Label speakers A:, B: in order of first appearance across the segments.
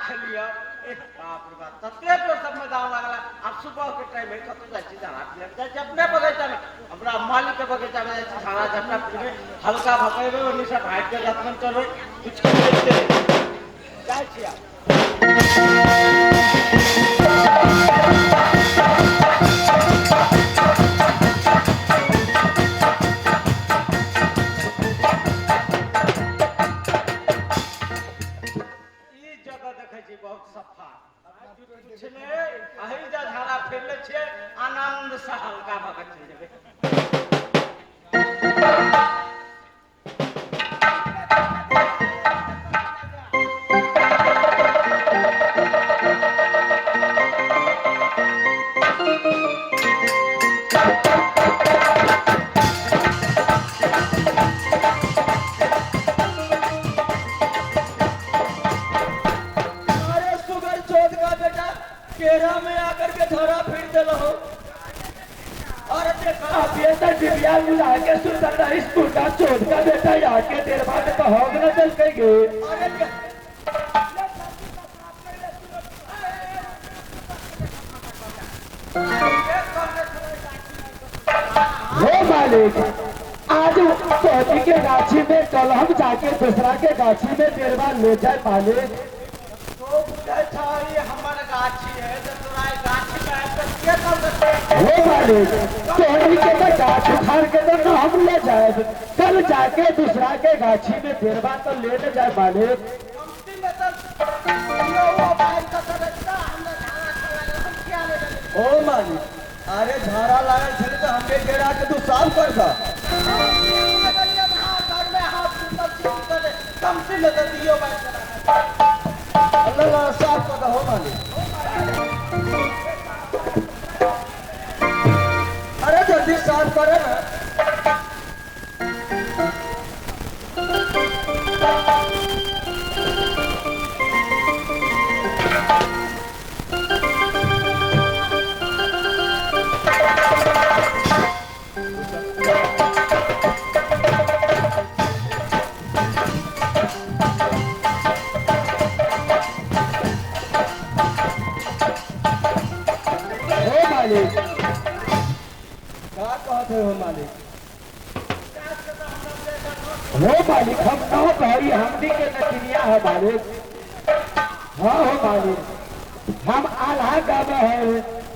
A: खेलियो। ए बाप रे बाप, तते जोर सब मजा लागला। आब सुबह के टाइम है, कतौ जाइ छी झाड़ा पिए जाइ छी अपने बगीचा में, हमरा मालिक के बगीचा में जाइ छी झाड़ा झपटा पीबै, हल्का भकेबै, ओन्नी से भागि के दतमन चलबै, कुछ के देखते जाइ छी आब। ई जगह देखै छी बहुत सफा किछु नहि, अही जा झाड़ा फिरले छियै, आनंद से हल्का भऽ कऽ चलि जेबै।
B: अरे सुगर चौथ का बेटा केरा में आकर के धरा फिर दे हो। अरे देखा
C: अभियंता डिबिया मिला के सुंदर रईस टूटा चोट का बेटा यहाँ के देर बाद तो होग न चल के गए।
B: अरे
C: हो मालिक, आज तोहनी के गाछी में कल हम जाके दूसरा के गाछी में देरवा ले जाए मालिक।
A: तो बुझै छ ई हमर गाछी है, तऽ तोरा ई गाछी में आबि कऽ के कहलकै?
C: हो मालिक, तोहनी के तो गाछ उखाड़ के तो न हम ले जाए, कल जाके दूसरा के गाछी में देरवा तो ले न जाए मालिक।
A: कमती में तऽ दियौ ओ बाहर कऽ तऽ रस्ता हमरा झाड़ा लागल, हम किया ले गेलियै?
B: ओ मालिक, अरे झाड़ा लागल छले तो हमरे डेरा के तू साफ कर दा।
A: कमती में तऽ दियौ बाहर कऽ
B: अल्लाह अल्लाह साफ कर दा हो मालिक। अरे जल्दी साफ करे ना।
C: हो मालिक,
B: का कहत है हो मालिक?
C: हो मालिक, हम न कही हमनी के नचनिया है मालिक। हाँ हो मालिक, हम आल्हा गावे है,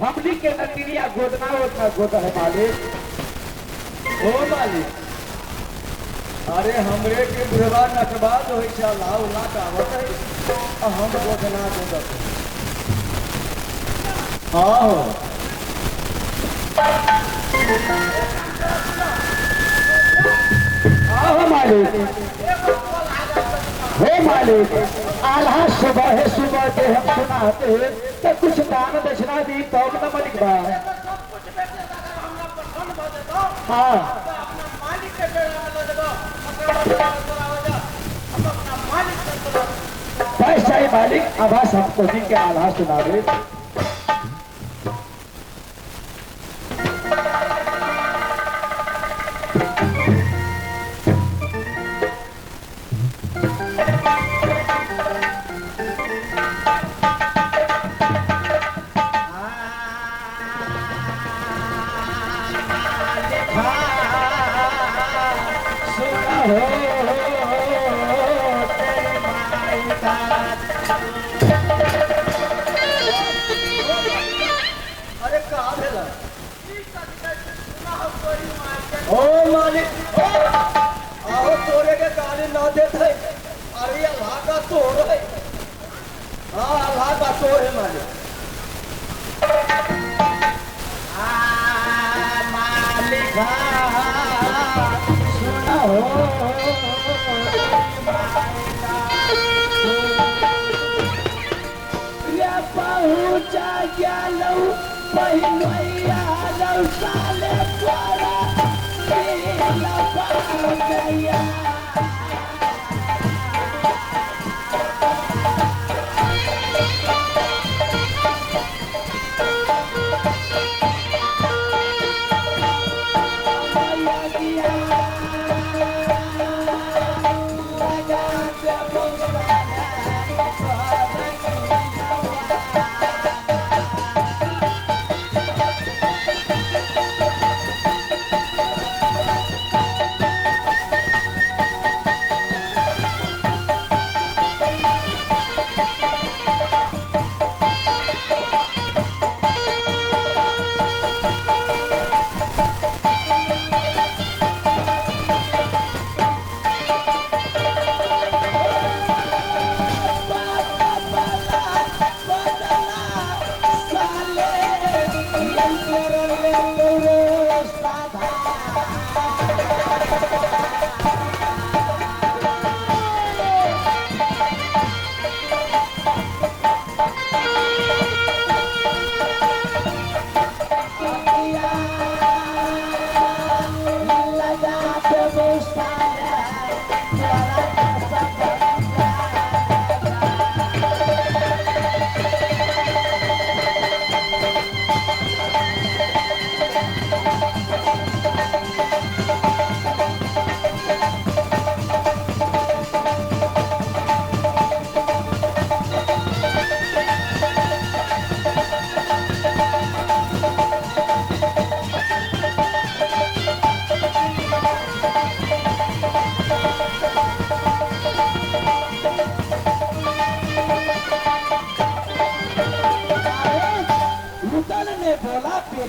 C: हमनी के नचनिया गोदना ओदना गोद है मालिक।
B: हो मालिक, अरे हमरे के बुढ़वा नटवा जो है छै अल्लाह उल्लाह गावत है आ हम गोदना गोदत है। हाँ हो।
C: हाँ हो मालिक। हो मालिक, आल्हा सुबह है सुबह के हम सुनाते हैं तो कुछ दान दक्षिणा दी तब न मालिक बा।
A: सब कुछ भेट जेतौ, अगर हमरा पसंद भऽ जेतौ
C: हाँ
A: तऽ अपना मालिक के डेरा में लऽ जेबौ, ओकरा बाद तोरा वजह हम अपना मालिक से तोरा
C: बस जाए मालिक, आवाज हमको दी के आल्हा सुनावे। सुना हो तेरी माई का।
B: अरे का भेला?
A: ई कथी कहै छै, सुना हो तोरी माय के।
B: ओ मालिक, ओ आहो तोरे के गाली न देत है। अरे अल्लाह का तोर है। हाँ अल्लाह का तोर है मालिक।
C: आ मालिका सुना हो रे पहुँचा गेलौ पहिलैया रौ साले तोरा दिल गैया। लगा दे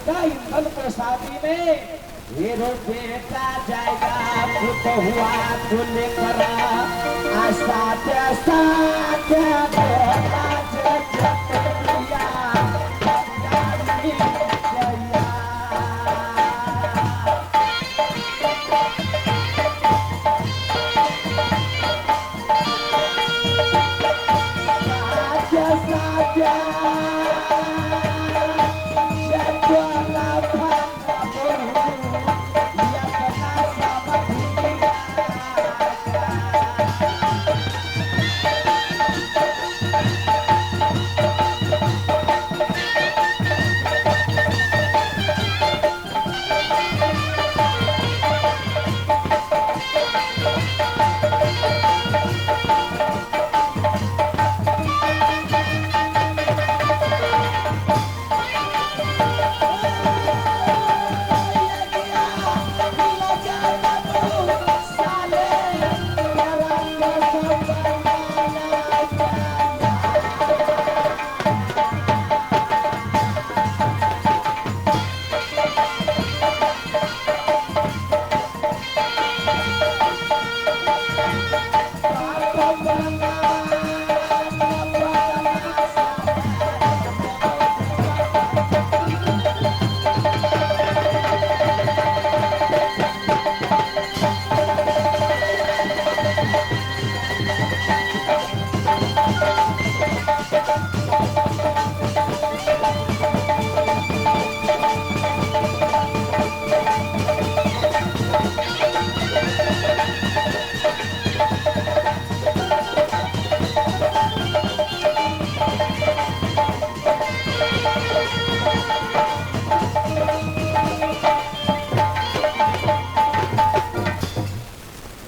C: का इंधन को शादी में हेरो बेटा जाएगा पुतहुआ को लेकर आ साथ साथ बेटा जटिया जया। साथ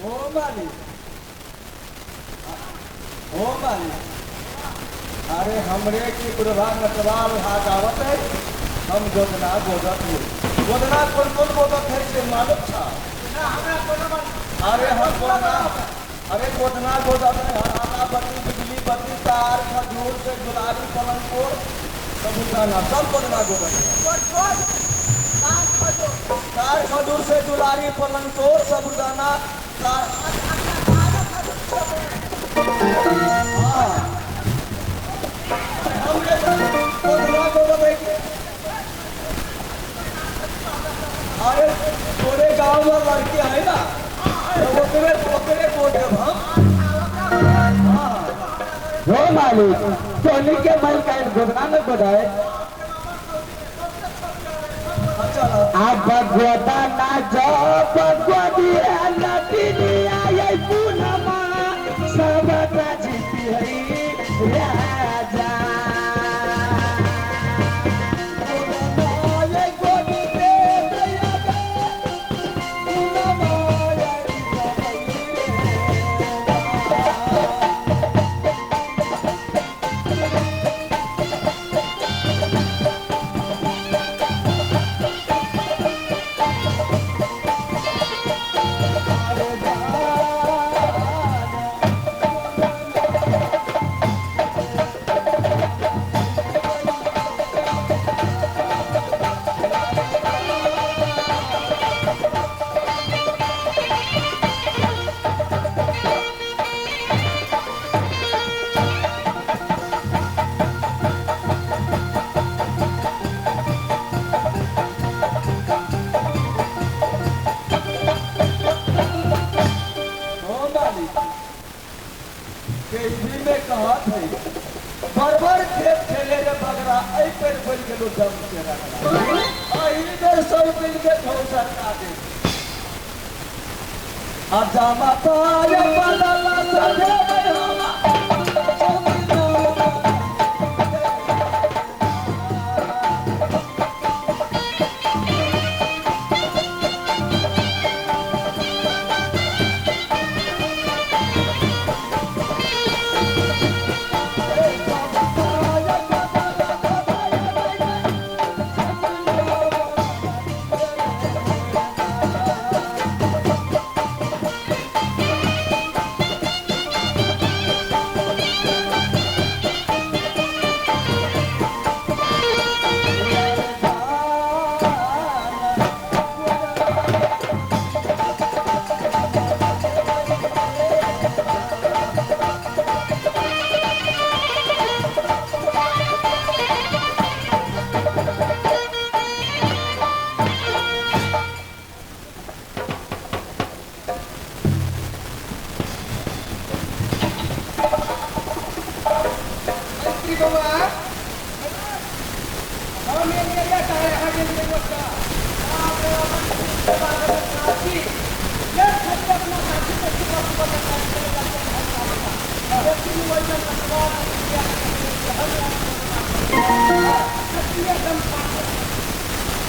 B: ओ मालिक, ओ मालिक, अरे हमरे की बुढ़वा नटवाल हाथ आवत है, हम गोदना गोदत है। गोदना कौन कौन गोदत है से मालूम था?
A: ना हमरा कोनो मालूम।
B: अरे हम गोदना, अरे गोदना गोदत है, हराना बत्ती, बिजली बत्ती, तार, खजूर से गुलाबी पलंगपुर सबूताना सब गोदना गोदत है।
A: कोन तार खजूर,
B: तार खजूर से दुलारी पलंगपुर सबूताना तार। हाँ, हमरे गोदना गोदत है। अरे तोरे गांव में लड़के है ना, तो ओकरे ओकरे बोल देब हम। हाँ
C: हो मालिक, सोनी के मल का गोदना न गोदाए।
B: अच्छा।
C: अब गोदना जब गोदिया नदिया ये पूनमा सब जीती है राजा।
B: में कहत है बरबर खेत खेले रे बगरा ऐ पेड़ बन गेलो दम के रगड़ा अही बेर सब मिल के ठौसर का दे आ जामा पाय बदला सजे हमा।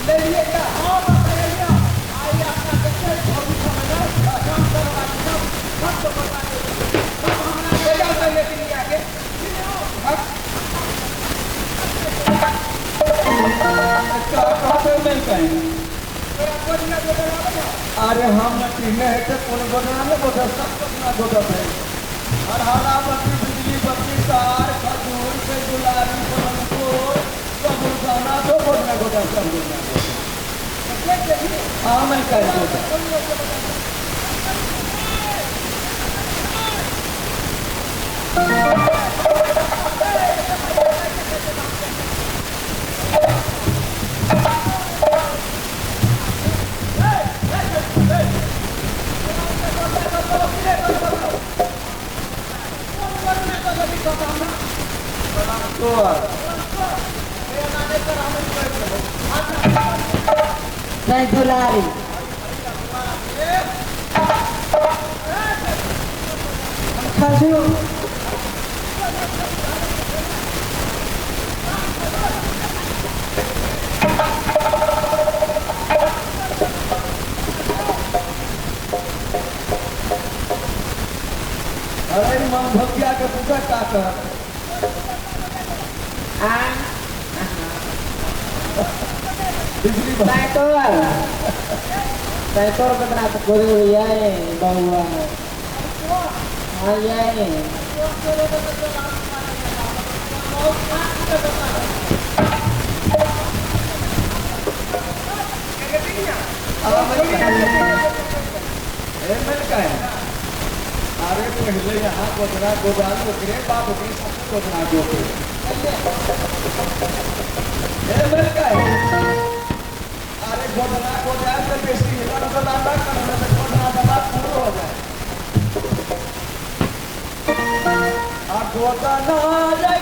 B: ले लिए क्या?
A: हाँ बताइए आई अपना देखते भौजी सब है ना काम करवा सब सब तो बता दे सब हमरा
B: ले जाओ तो लेके नहीं आके।
D: का कहते नहीं कहीं। अरे हम नटीने है तो कौन गोदना में गोदर सब गोदना गोदर है। अरहरा बत्ती बिजली बत्ती तार खजूर से गुलाबी पलंगपुर सब गोदना तो गोदना गोदर सब गोदना गोदर। हाँ मैं कह गोदर।
E: नहीं दुलारी खजूर
D: अरे मन भगिया के पूछा का कर बिजली
E: तैतोर बदना तो गोरे जाए बहुआ हाँ जाए
D: अरे पहले यहाँ गोदना गोदाल ओकरे बाप ओकरे सब गोदना गोदे ए मिल का है। अरे गोदना गोदाल से बेसी हिलन गोदाल ना करने से गोदना दबा पूरा हो जाए। आ गोदना जाए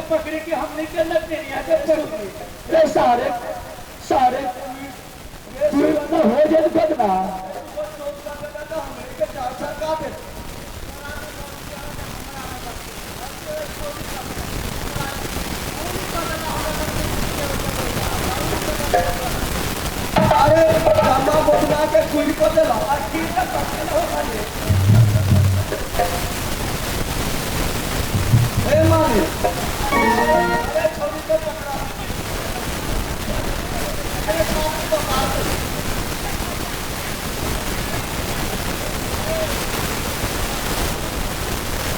C: पकड़े के हमने के नटिनिया के पकड़े सारे सारे तू न हो जाए बदना
D: अरे रामा बोलना के कुली को दे ला की ना पकड़ हो खाली ए माली अरे छोरी को पकड़ा अरे छोरी को मार दे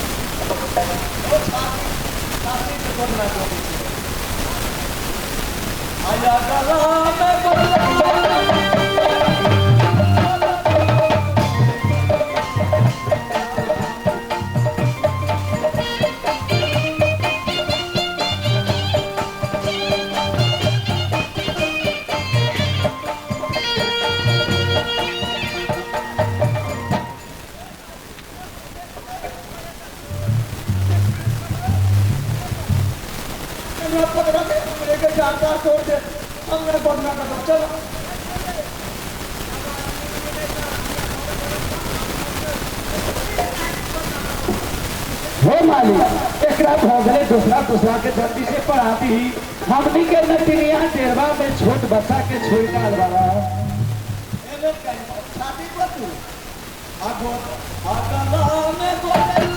D: ओ छाती छाती से बोलना को आया गला में बोलना तोड़ दे हमने बोलना का चलो
C: हो मालिक एकरा भोगले दूसरा दूसरा के जल्दी से पढ़ाती ही हमनी के नटिनिया डेरवा में छोट बच्चा के छोड़ डाल वाला
D: छाती पर तू आगो आगला में बोले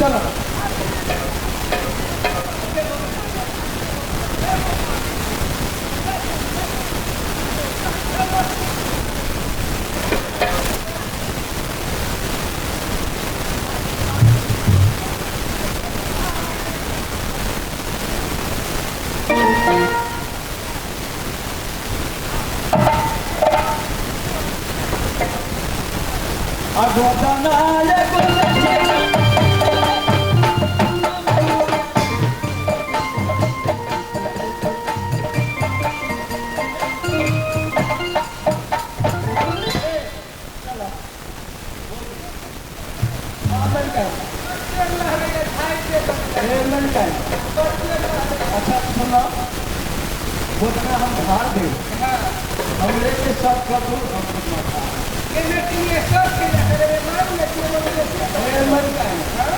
B: चलो। आ गोदना ये गोदना। हाँ, लड़का। ए, लड़का। अच्छा सुनो, गोदना हम भार दे, हमरे के सब कबूल, हम गोदना भार।